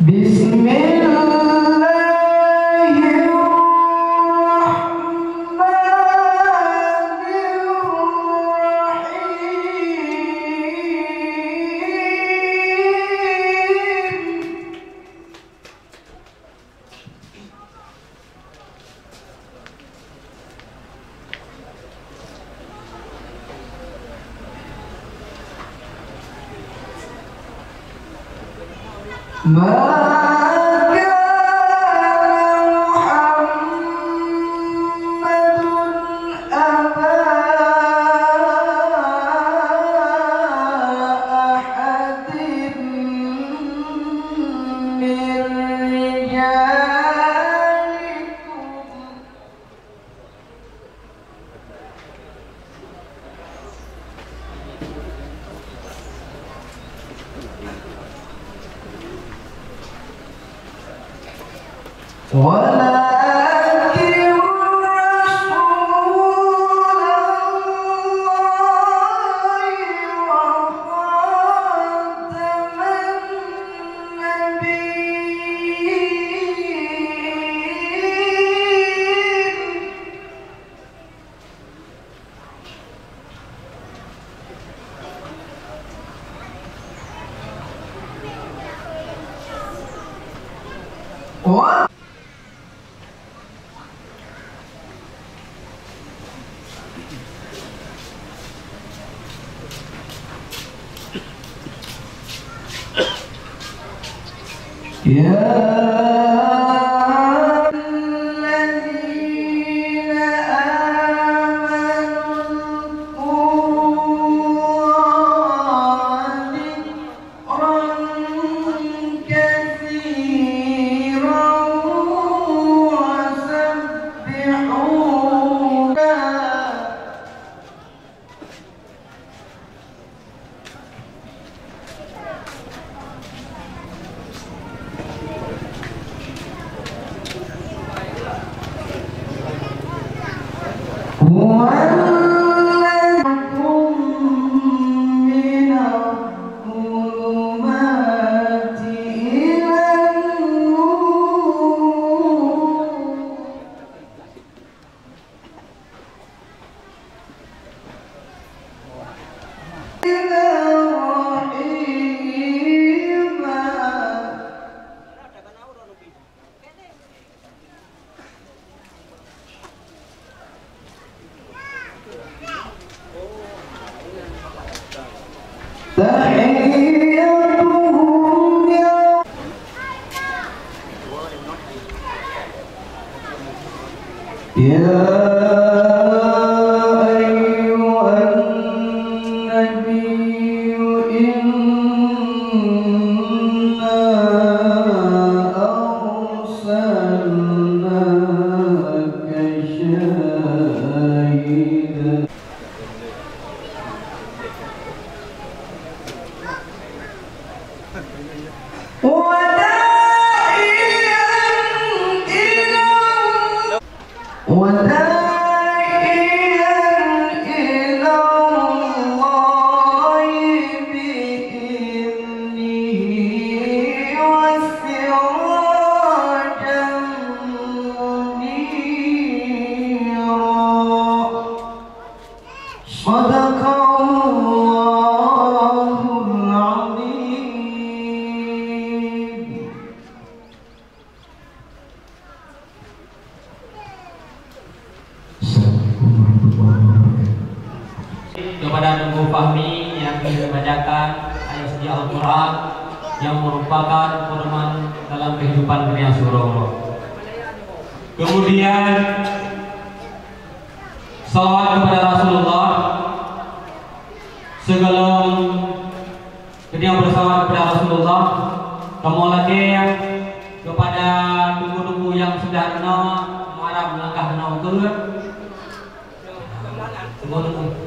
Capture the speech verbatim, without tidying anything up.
Bismillahirrahmanirrahim. ما كان محمد أبا أحد من رجالكم. ولكن رسول الله وخاتم النبيين. يا أيها الذين آمنوا اذكروا الله ذكرا كثيرا وسبحوه. هو الذي أخرجكم من الظلمات إلى النور. تحيتهم يوم يا أيها النبي إنا أرسلناك شاهدا وداعيا إلى الله، وداعيا إلى الله بإذنه وسراجا منيرا. صدق الله العظيم. Assalamualaikum warahmatullahi wabarakatuh. Kepada Teungku Fahmi yang telah membacakan ayat suci Al-Quran yang merupakan pedoman dalam kehidupan dunia surau. Kemudian, salawat kepada Rasulullah. Sigohlom geutanyoe beusalawat kepada Rasulullah, kamoe lakée kepada teungku-teungku nyang sudah reunoe, meuharab langkah reunoe keu teungku-teungku.